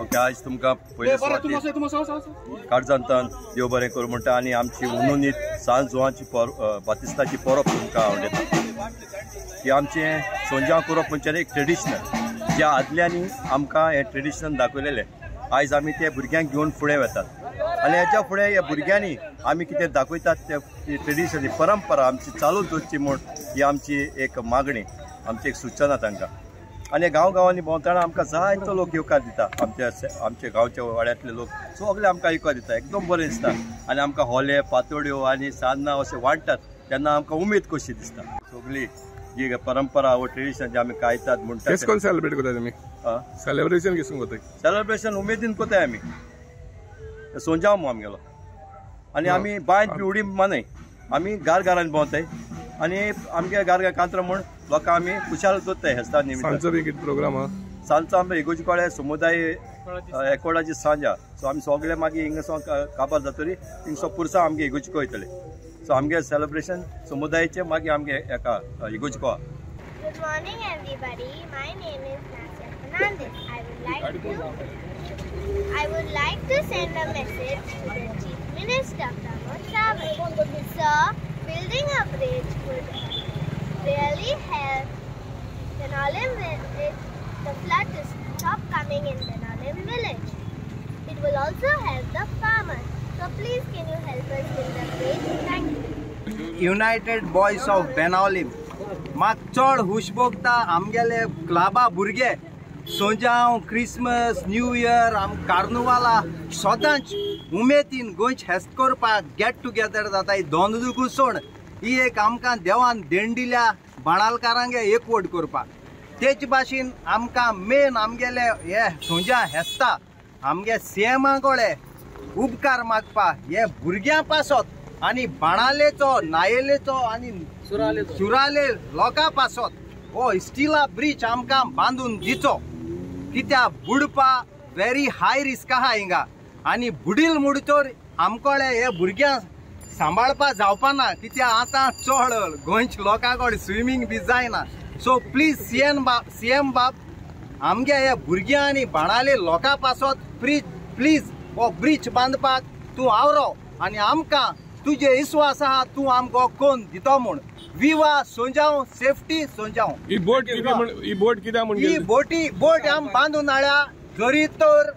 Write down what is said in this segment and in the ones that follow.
Okay, आयज तुमकां पयले सुवातेर काळजांतल्यान देव बरें करूं म्हणटा आनी आमची उनुनीत सांत जुवांची बातिस्ताची परब तुमकां आवडटा. की आमचें सोंज्यांव करप म्हणजे एक ट्रेडिशनल, ज्या आदल्यांनी आमकां हें ट्रेडिशनल दाखयलेलें, आयज आमी ते भुरग्यांक घेवन फुडें वतात आनी हेच्या फुडें ह्या भुरग्यांनी आमी कितें दाखयतात ते ट्रेडिशन, परंपरा आमची चालू दवरची म्हूण ही आमची एक मागणी, आमची एक सूचना तांकां. आनी गांव गांवांनी भोंवतना आमकां जायतो लोक येवकार दिता, आमच्या गांवच्या वाड्यांतले लोक सगळे आमकां येवकार दिता, एकदम बरें दिसता. आनी आमकां होले, पातोड्यो आनी सान्नां अशें वांट्टात तेन्ना आमकां उमेद कशी दिसता. सगळी जी परंपरा वो ट्रेडिशन जे आमी कायतात म्हणटा. केस कोण सेलिब्रेट करता तुमी? सेलिब्रेशन केस कोण करता? सेलिब्रेशन उमेदीन करताय आमी. सोंजाव मू आमगेलो आनी आमी बांयत बी उडी मानय, आमी गार गारान भोंवताय आनी आमगे गार गार कांतरा म्हूण लोकांक आमी खुशाल दवरताय हेस्ता निमित्तान. सांजचो बी कितें प्रोग्राम आहा? सांजचो आमकां इगोजी कडेन समुदाय एकोडाची सांज आहा, सो आमी सगळे मागीर हिंगा काबार जातरी हिंगसो पुरसा आमगे इगोजिको वयतले. सो आमगे सेलिब्रेशन समुदायाचे मागीर आमगे एका इगोजिको आहा. Good morning everybody. My name is Nasir Fernandez. I would like to send a message to the Chief Minister Pramod Sawant. Sir, building a bridge would really help Benaulim village, the flood to stop coming in Benaulim village. It will also help the farmers. So please can you help us build a bridge? Thank you. United Boys of Benaulim. म्हाका चड खुश भोगता आमगेले क्लबा भुरगे सोंजाव, Christmas, new year, आम कार्नुवाला सदांच उमेदीन गोंयच हेस्त करपाक गेट टुगेदर जाता. ही दोन घुसोण ही एक आमकां देवान देण दिल्या बाणालकारांक एकवट करपाक. तेच भाशेन आमकां मेन आमगेले हे सोंजा हेस्ता आमगे सीएमा कडेन उपकार मागपा हे भुरग्यां पासत आनी बाणालेचो, नायेलेचो आनी सुराले लोकां पासत हो स्टिला ब्रिज आमकां बांदून दिचो. कित्याक बुडपा वेरी हाय रिस्क आहा हिंगा आनी बुडील मुडतोर आमकडे हे भुरग्यांक सांबाळपा जावपा ना, कित्याक आतां चड गोंयच्या लोकां कडेन स्विमींग बी जायना. सो प्लीज सीएम बाब आमगे हे भुरग्यां आनी बाणाले लोकां पासत प्लीज हो ब्रिज बांदपाक तूं आवरो आनी आमकां तुजे विश्वास आहा तूं आमकां कोण दितो म्हूण. विवा सोंजाव, सेफ्टी सोंजाव. ही बोट ही बोट कित्याक म्हूण? ही बोट आम बांदून हाडल्या जरी तर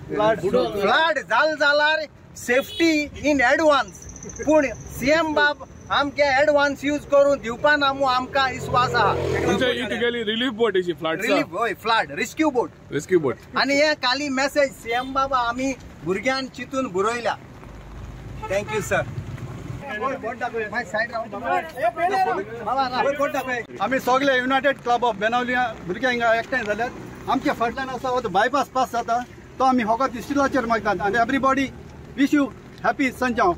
फ्लड जाल जाल्यार सेफ्टी इन एडवान्स, पूण सीएम बाब आमके एडवान्स यूज करून दिवपा ना म्हूण आमकां विश्वास आहा. ही तुगेली रिलीफ बोट अशी फ्लड? रिलीफ हय, flood rescue boat. Rescue boat. आनी हे काली मेसेज सीएम बाबा आमी भुरग्यान चिंतून बरयल्या. Thank you sir. आमी सगळे युनायटेड क्लब ऑफ बेनावली भुरग्यां हिंगा एकठांय जाल्यात. आमच्या फाटल्यान आसा हो बायपास पास जाता तो आमी फकत इस्टिलाचेर मागतात आनी everybody wish you happy Sanjanv.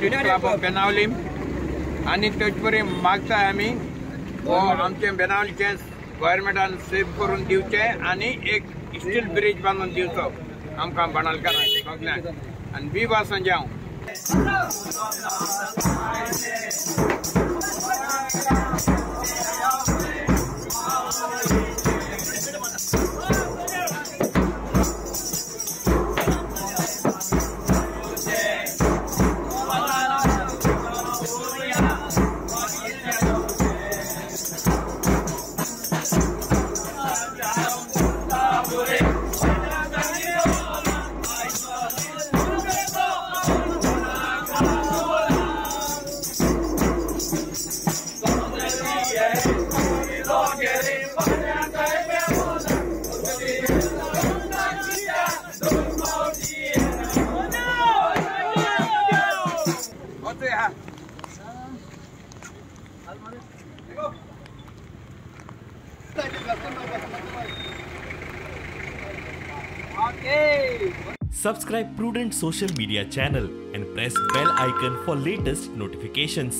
United Club of Benaulim आनी तेच परी मागता आमी हो आमचे बेनावलीचें गव्हर्मेंटान सेफ करून दिवचें आनी एक स्टील ब्रिज बांदून दिवचो आमकां बाणालकारांक सगल्यांक. आनी विवा संजांव. Subscribe Prudent Social Media channel and press bell icon for latest notifications.